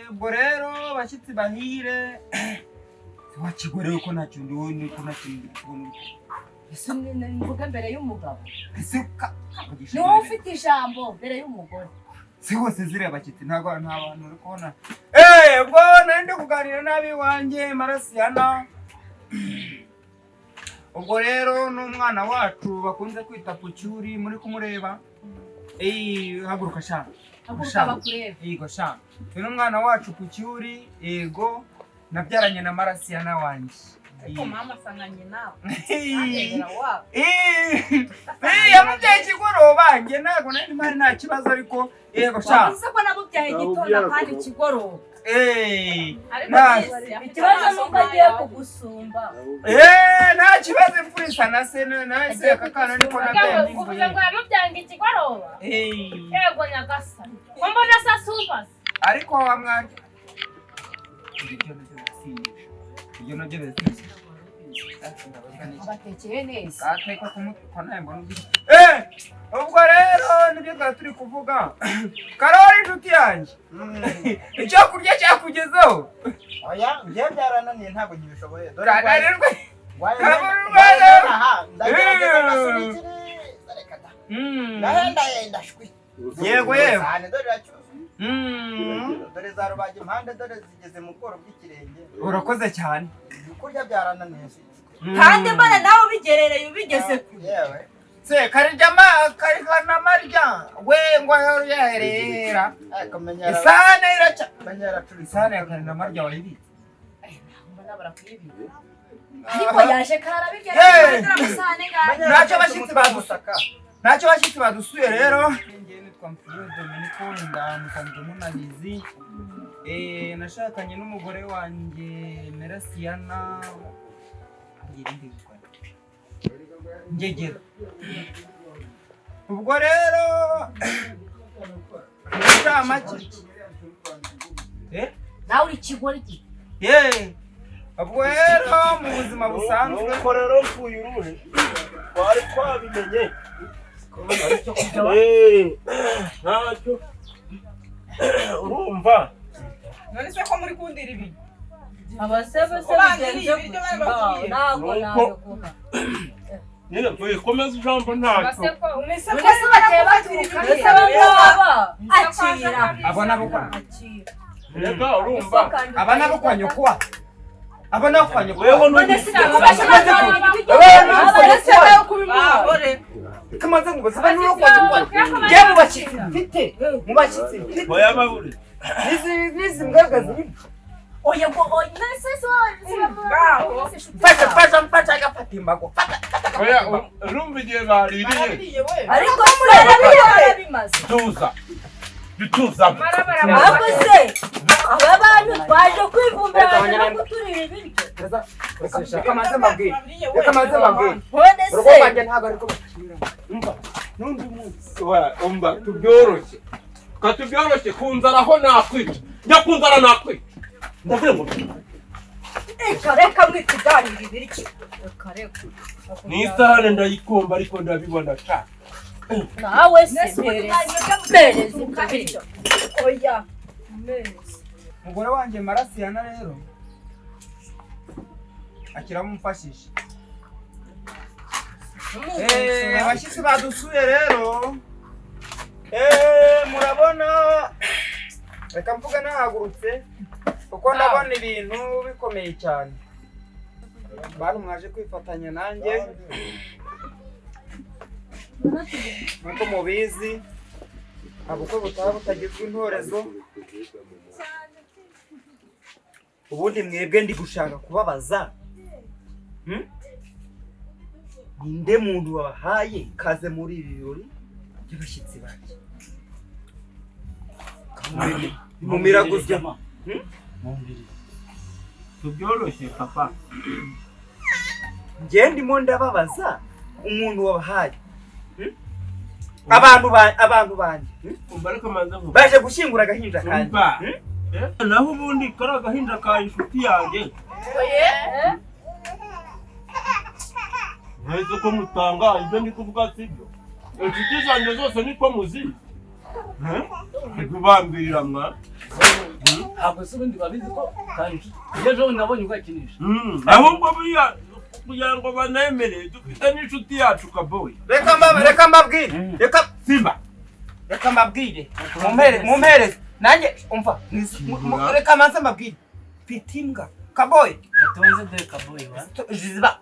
Ubwo rero bashyitsi bahire, wakigore ko ntacyo ndi wowe, ko ntacyo ndi kubona. Ese mvuge mbere y'umugabo? Ese Ni wowe ufite ijambo mbere y'umugore. Si hose ziriya bashyitsi, ntabwo nta bantu uri kubona. Ubwo nari ndi kuganira n'ab'iwanjye Marasiyana. Ubwo rero n'umwana wacu bakunze kwita Pucyuri, muri kumureba. Haguruka sha. Haguruka. Sha. Bakurebe. Yego sha, uyu ni umwana wacu Pucyuri, yego, nabyaranye na Marasiyana wanjye. Ariko mama asa nka nyina. Eh, Andebera wabo. Yamubyaye ikigoroba, njye ntabwo nari mpari, nta kibazo, ariko yego sha. Wavuze ko namubyaye igitondo kandi ikigoroba. Ariko disi afite Ikibazo amaso ni uko agiye nk'ayawe. kugusumba. Nta kibazo, imfura isa na se, na se aka kana niko nabyaye. Uvuze ngo yamubyanga ikigoroba? Yego nyagasani, ko mbona asa sumba se? Ariko wa mwana, ibyo nabyo birasindisha, ibyo nabyo birasindisha. Abatekeye neza. Gateka ku mutwe ko nawe mbona ugira. Ubwo rero nibyo twari turi kuvuga. Karori, inshuti yanjye, icyo kurya cyakugezeho? Oya, njyewe byarananiye, ntabwo nkibishoboye. Dore Urananirwe. ndwaye. Karori. Aha ndagerageza ngasunikiriza, reka da. Ndahendahenda shwi. Yego. Cyane, dore iracyuzuye. Dore za rubaga impande, dore zigeze mu bworo bw'ikirenge. Urakoze cyane. Ibyo kurya byarananiye. Kandi mbona nawe ubigerereye, ubigeze kure. Yewe. Se karijama karikanamarya we ngo yaherera. Ariko menyera. Isahane iraca. Menyera curitse. Isahane ya karinamarya wayibitse? Mbona barakuyibika, ariko yaje karabirya. Amasahane ngayo. Ntacyo abashyitsi badusaka, ntacyo abashyitsi badusuye rero. Njye nitwa Mfuye Dominiko, ndamusanzwe munabizi. Nashakanye n'umugore wanjye Merasiyana irindi yitwa Ngegera. Ubwo rero mu ncamake Nawe uri ikigoryi. Ye, ubwo rero mu buzima busanzwe. Nuko rero mfuye uruhe twari twabimenye. Ntacyo urumva. None se ko muri kundira ibiryo? Abasebe se Ubangiriye bigenze ibiryo gutya? bari bavuye. Ntabwo Nuko- nabiguha. Nyine mfuye, komeza ijambo, ntacyo. Base ko None se ko None se bateye baturuka Ese baba akira. Abo nabo kwa Akira. Reka urumva. Aba nabo kwa nyokuwa, aba nabo kwa nyokuwa. Weho None n'ubu se None se nawe kubimuha? Kamaze ngo baziba n'uwo kwa nyokuwa. Njye mu bashyitsi mfite, mu bashyitsi mfite, oya babure. n'izi mbwebwe ziri. Oya ngo oya, none se se Ngaho. Mfasha, mfasha, mfasha, agafata imbago, fata. Oya, urumva igihe baririye. Barabiriye we. Ariko se barabimaze. Tuza bituza. Ahubwo se aba bantu twaje kwivumbira, baje no kuturira ibiryo? Reka maze mbabwire. Barabiriye we. Reka maze mbabwire. None Urugo se rwanjye ntabwo ariko bakira. Umva, n'undi munsi. Oya, umva, tubyoroshye, ka tubyoroshye. Ku nzara ho nakwica, njya ku nzara nakwica, ndavuye ngo Reka reka, mwituganira ibiryo, reka reka. Ni isahane ndayikumva, ariko ndabibona ca. Nawe se mpereza, mpereza ibyo biryo, oya mpereza. Umugore wanjye Marasiyana rero akiramumfashije. Abashyitsi badusuye rero, murabona, reka mvuga nahagurutse kuko ndabona ibintu bikomeye cyane. Bantu mwaje kwifatanya nanjye, nk'uko mubizi, nta bukwe butaha butagizwe intorezo. Ubundi mwebwe ndi gushaka kubabaza, Ninde muntu wabahaye ikaze muri ibi birori by'abashyitsi banjye? Mumiraguzwa. Tubyoroshye papa. Njye ndimo ndababaza umuntu wabahaye, Abantu ba abantu banjye, Umva, ariko manze vuba. Baje gushyingura agahinja kanjye. Umva. Naho ubundi kari agahinja ka inshuti yanjye. Mwese ko mutanga ibyo ndi kuvuga sibyo? Inshuti zanjye zose niko muzizi. Kubambirira mwa. Ntabwo se ubundi babizi ko kandi ejo nabonye ugakinisha. Ahubwo buriya kugira ngo banemere dufite n'inshuti yacu Kaboyi. Reka mbabwire. Reka Simba. Reka mbabwire. Mumpereze. Nanjye umva. Reka manze mbabwire. Mfite imbwa. Kaboyi. Tubanze dore Kaboyi wa. Ziba.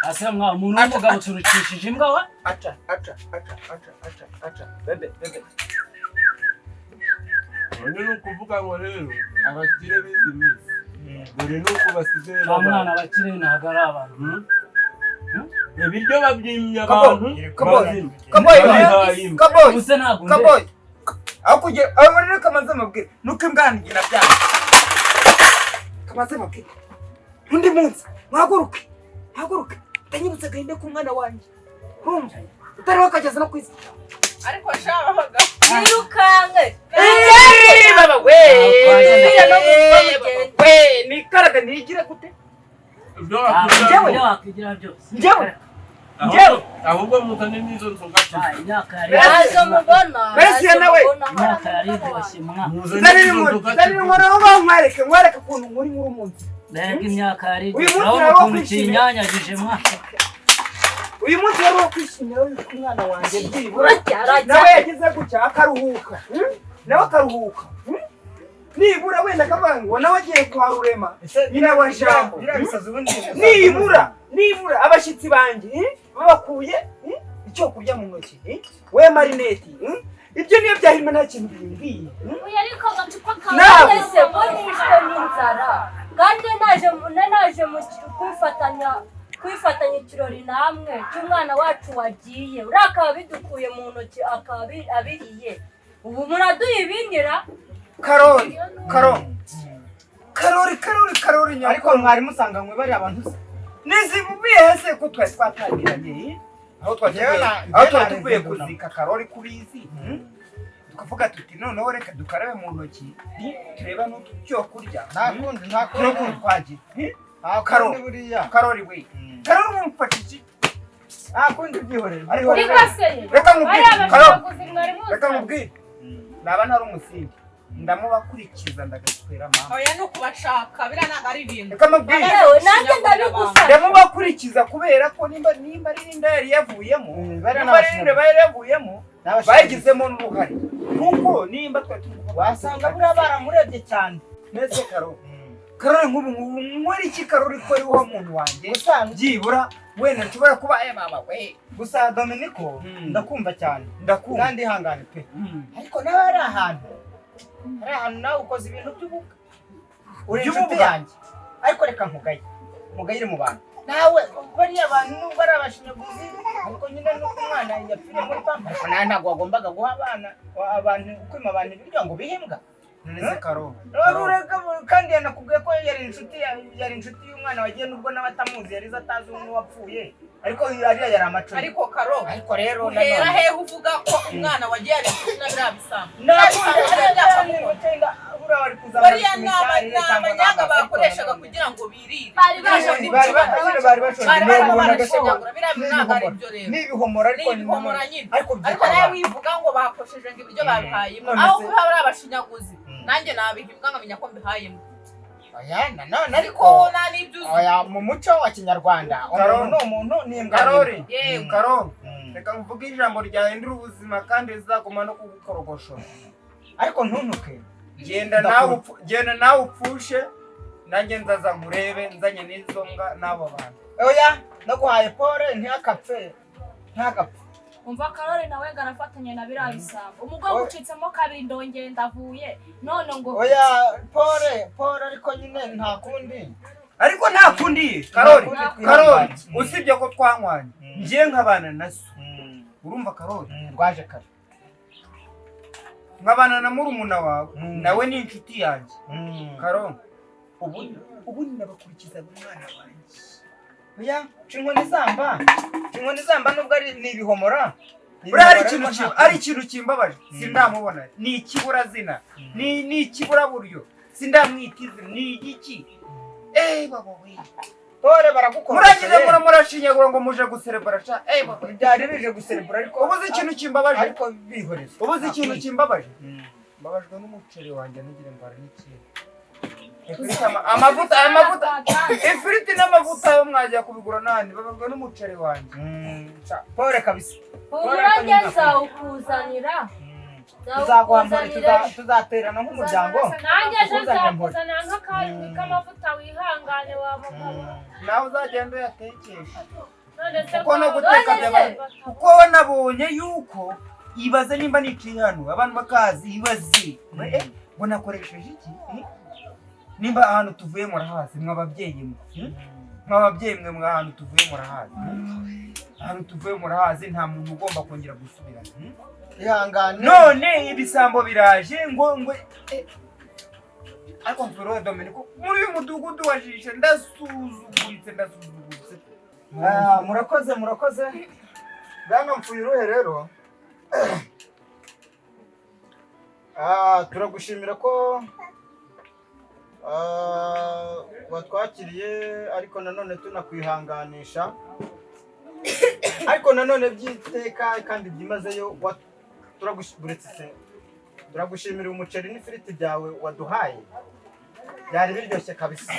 Asa mwa umuntu w'umugabo turukishije imbwa wa? Aca aca aca aca aca aca. Bebe bebe. None ni ukuvuga ngo rero abakire bizi iminsi. Dore nuko basigaye Ba mwana abakire ntabwo ari abantu. Ibiryo babyimye abantu. Kaboyi. Kaboyi. Kaboyi. Ubuse ntabwo ndeba. Kaboyi. Aho kugira aho reka manze mbabwire. Nuko imbwa yanjye nabyanga. Kamanze mbabwire. Undi munsi muhaguruke. Haguruke. Ndanyibutse agahinda k'umwana wanjye. Urumva? Utari wakageza no kwisi. Ariko shabaga. Yirukanke. Baba we. We nikaraga nigire gute? Njyewe wakwigira byose. Njyewe. Ahubwo muzane n'izo nzoga. Imyaka yari Nazo mubona. Mbese nawe. Imyaka yari iryoshye mwa. Zari inkora aho bankwereke nkwereke ukuntu nkuri nkuri umunsi. Mbega imyaka yari Uyu munsi urabona wari uwo ukuntu kwishimira. kinyanyagije mwa. Uyu munsi wari uwo kwishimira yuko umwana wanjye byibura nawe yagize gutya akaruhuka. Nawe akaruhuka. Nibura wenda akavuga ngo nawe agiye kwa Rurema. Nyina wa Jambo. Nibura abashyitsi banjye babakuye icyo kurya mu ntoki. We marineti. Ibyo niyo byahirima nta kintu bimbwiye. Oya ariko agacupa kawe. None se ko nishwe n'inzara. Kandi naje mu kwifatanya ikirori namwe cy'umwana wacu wagiye. Uriya akaba bidukuye mu ntoki akaba abiriye. Ubu muraduha ibindira. Karori Karori Karori Karori nyako. Ariko mwari musanganywe bari abantu se. Nizibubiye se ko twari twatangiranye. Aho twari tuvuye kuzika Karori kubizi. Tukavuga tuti noneho reka dukarabe mu ntoki tureba n'utu kurya. Nta kundi nta kundi twagira. Karori buriya. Karori we. Karori mumfasha iki? Nta kundi byihorera. Reka mubwire. Karori. Reka mubwire. Naba ntari umusingi. Ndamubakurikiza ndagatwera mama. Oya no kubashaka bira ntabwo ari ibintu. Reka mubwire. Nanjye ndabigusaba. Ndamubakurikiza kubera ko nimba ari inda yari yavuyemo. Nimba ari inda yari yavuyemo bayigizemo n'uruhare. Kuko nimba twari turi wasanga buriya baramurebye cyane. Nese Karori. Karori nk'ubu nkora iki Karori ko ari wo muntu wanjye? Byibura wenda nshobora kuba mama we. Gusa Dominico ndakumva cyane. Ndakumva. Kandi ihangane pe. Ariko nawe ari ahantu. Hari ahantu nawe ukoze ibintu by'ububwa. Uri inshuti yanjye. Ariko reka nkugaye. Mugayire mu bantu. Nawe bariya bantu nubwo ari abashinyaguzi ariko nyine nuko umwana yapfiriye muri pampa. Ariko nawe ntabwo wagombaga guha abana abantu kwima abantu ibiryo ngo bihimbwa. None Karori. Kandi yanakubwiye ko yari inshuti y'umwana wagiye nubwo nawe atamuzi yari atazi n'uwapfuye. Ariko ariya yari amacumu. Ariko Karori. Ariko rero uhera hehe uvuga ko umwana wagiye ari inshuti na biriya bisambo. Bariya ni abanyanga bakoreshaga kugira ngo birire. Bari baje barashinyagura biriya ntabwo ari byo rero. Ni ibihomora ariko ni ibihomora nyine. Ariko nawe wivuga ngo bakosheje ngo ibiryo babihayemo. Aho kuba bari abashinyaguzi. Nanjye nabihimbwa nkamenya ko mbihayemo. Oya nanone ariko nta n'ibyo uzi. Oya mu muco wa Kinyarwanda umuntu ni umuntu n'imbwa. Karori. Karori. Reka mvuge ijambo ryahindura ubuzima kandi rizaguma no kugukorogoshora. Ariko ntuntuke. Genda nawe upfushe nanjye nzaza nkurebe nzanye n'izo mbwa n'abo bantu. Oya naguhaye pole ntiyakapfe. Ntagapfe. Umva Karori nawe ngarafatanya na biriya bisambo. Umugongo ucitsemo kabiri ndongeye ndavuye none ngo Oya pole ariko nyine nta kundi. Ariko nta kundi Karori. Karori usibye ko twanywanye ngiye nkabana na so. Urumva Karori? Rwaje kare. Nkabana na murumuna wawe nawe ni inshuti yanjye. Karori ubu nabakurikiza umwana wanjye. Oya inkoni zamba. Inkoni zamba nubwo ari ni ibihomora. Buriya ari ikintu kimbabaje sindamubona ni ikibura zina ni ikibura buryo sindamwita izina ni igiki baba we. Pole baragukora. Muragize murashinyagura ngo muje guserebura sha. Eh, byari bije guserebura ariko ubuze ikintu kimbabaje. Ariko bihoreze. Ubuze ikintu kimbabaje. Mbabajwe n'umuceri wanjye ntigire ngo hari n'ikintu. Amavuta amavuta ifiriti n'amavuta yo mwajya kubigura nani bababwa n'umuceri wanjye. Pole kabisa. Umurage nzawukuzanira. Tuzaguha tuzaterana nk'umuryango. Nanjye ejo nzakuzanira nk'akarindwi k'amavuta wihangane wa mugabo. Nawe uzagenda uyatekesha. Kuko no guteka byabaye. Kuko nabonye yuko ibaze nimba niciye hano abantu bakazi ibaze. Ngo nakoresheje iki? Nimba ahantu tuvuye murahazi mw'ababyeyi mwe. Mw'ababyeyi mwe mwahantu tuvuye murahazi. Ahantu tuvuye murahazi nta muntu ugomba kongera gusubirana. Ihangane. None ibisambo biraje ngo ngo ariko mfuro Dominico muri uyu mudugudu wajishe ndasuzuguritse ndasuzuguritse. Murakoze murakoze. Bwana Mfuyuruhe rero. Turagushimira ko watwakiriye ariko nanone tunakwihanganisha. Ariko nanone byiteka kandi byimazeyo turagushimira umuceri n'ifiriti byawe waduhaye. Byari biryoshye kabisa.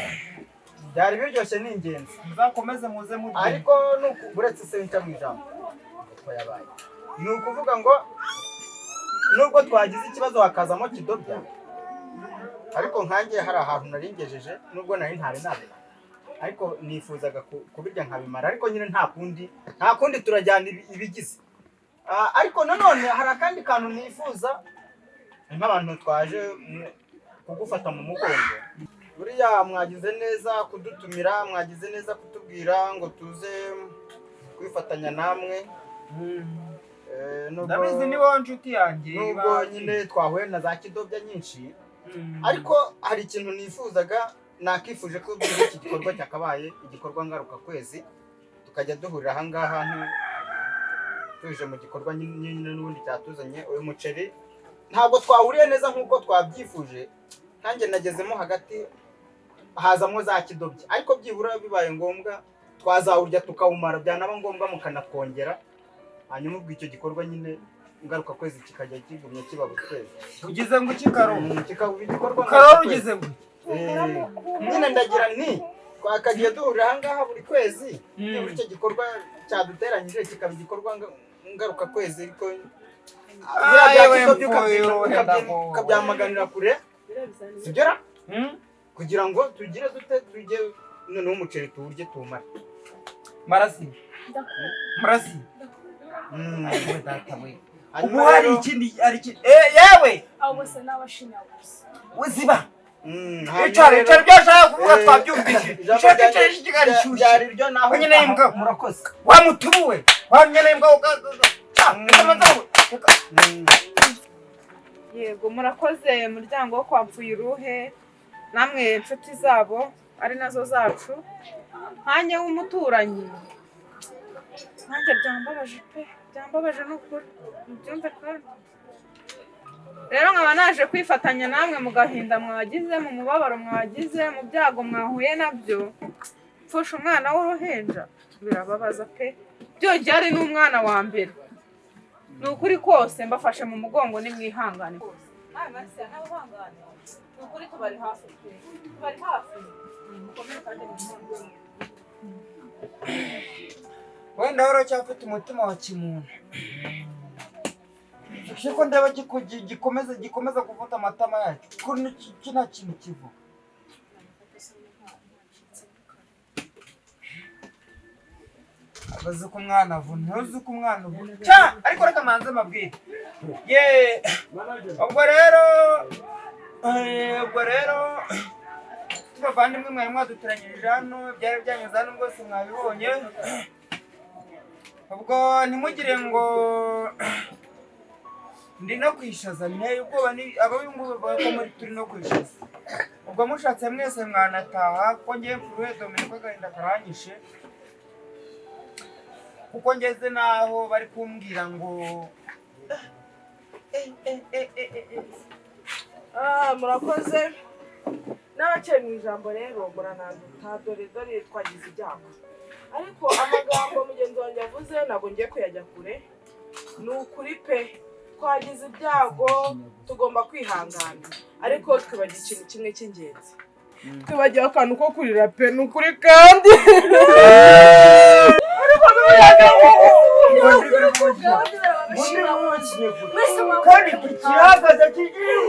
Byari biryoshye ni ingenzi. Muzakomeze muze murye. Ariko buretse se nca mu ijambo uko yabaye. Ni ukuvuga ngo nubwo twagize ikibazo hakazamo kidobya ariko nkanjye hari ahantu naringejeje nubwo nari ntari nabimara. Ariko nifuzaga kubirya nkabimara ariko nyine nta kundi turajyana ibigize. Ariko nanone hari akandi kantu nifuza nk'abantu twaje kugufata mu mugongo. Buriya mwagize neza kudutumira, mwagize neza kutubwira ngo tuze kwifatanya namwe. Ndabizi ni wowe nshuti yanjye. Nubwo nyine twahuye na za kidobya nyinshi ariko hari ikintu nifuzaga nakifuje ko iki gikorwa cyakabaye igikorwa ngaruka kwezi tukajya duhurira aha ngaha tuje mu gikorwa nyine n'ubundi cyatuzanye. Uyu muceri ntabwo twahuriye neza nk'uko twabyifuje, nanjye nagezemo hagati hazamo za kidobya ariko byibura bibaye ngombwa twazawurya tukawumara byanaba ngombwa mukanatwongera hanyuma ubwo icyo gikorwa nyine ngaruka kwezi kikajya kigumya kiba buri kwezi. Ugize ngo iki Karoro? Kikaba igikorwa Karoro ugize ngo nyine ndagira nti twakagiye duhurira aha ngaha buri kwezi nibura icyo gikorwa cyaduteranyije kikaba igikorwa ngaruka kwezi ariko ukabyamaganira kure sibyo ra kugira ngo tugire dute tujye noneho umuceri tuwurye tuwumare. Marasi marasi ubu hari ikindi hari yewe abo bose n'abashinyaguzi uziba icara icara ibyo ashaka kuvuga twabyumvise. Ushaka icara ikigali shyushye byari ryo naho nyine y'imbwa murakoze wa mutubuwe wa nyine y'imbwa. Yego murakoze muryango wo kwa Mfuyuruhe namwe inshuti zabo ari nazo zacu nkanjye w'umuturanyi nanjye byambabaje pe byambabaje n'ukuri mubyumve kandi rero nkaba naje kwifatanya namwe mu gahinda mwagize mu mubabaro mwagize mu byago mwahuye nabyo. Pfusha umwana w'uruhinja birababaza pe byongeye ari n'umwana wa mbere. Ni ukuri kose mbafashe mu mugongo nimwihangane. Ni ukuri tubari hafi pe tubari hafi mukomere kandi mwihangane. Wenda uracyafite umutima wa kimuntu. Kuko ndaba gikomeza gufata amatama yacu ko nta kintu kivuga. Abazi ko umwana avuna ntuzi ko umwana uvuna ariko reka manze mabwire. Ye ubwo rero tubavandimwe mwari mwaduteranyirije hano byari byanyuze hano rwose mwabibonye. Ubwo ntimugire ngo ndi no kwishaza nteye ubwoba ababingubu bavuga ko muri turi no kwishaza. Ubwo mushatse mwese mwanataha kuko ngiye Mfuruhe Dominico agahinda karanyishe kuko ngeze naho bari kumbwira ngo murakoze. N'abaciye mu ijambo rero murananduta, dore dore twagize ibyago. Ariko amagambo mugenzi wanjye yavuze ntabwo ngiye kuyajya kure. Ni ukuri pe, twagize ibyago, tugomba kwihangana. Ariko twibagiwe ikintu kimwe cy'ingenzi, twibagiwe akantu ko kurira pe, ni ukuri. Kandi Kandi kirahagaze kigira.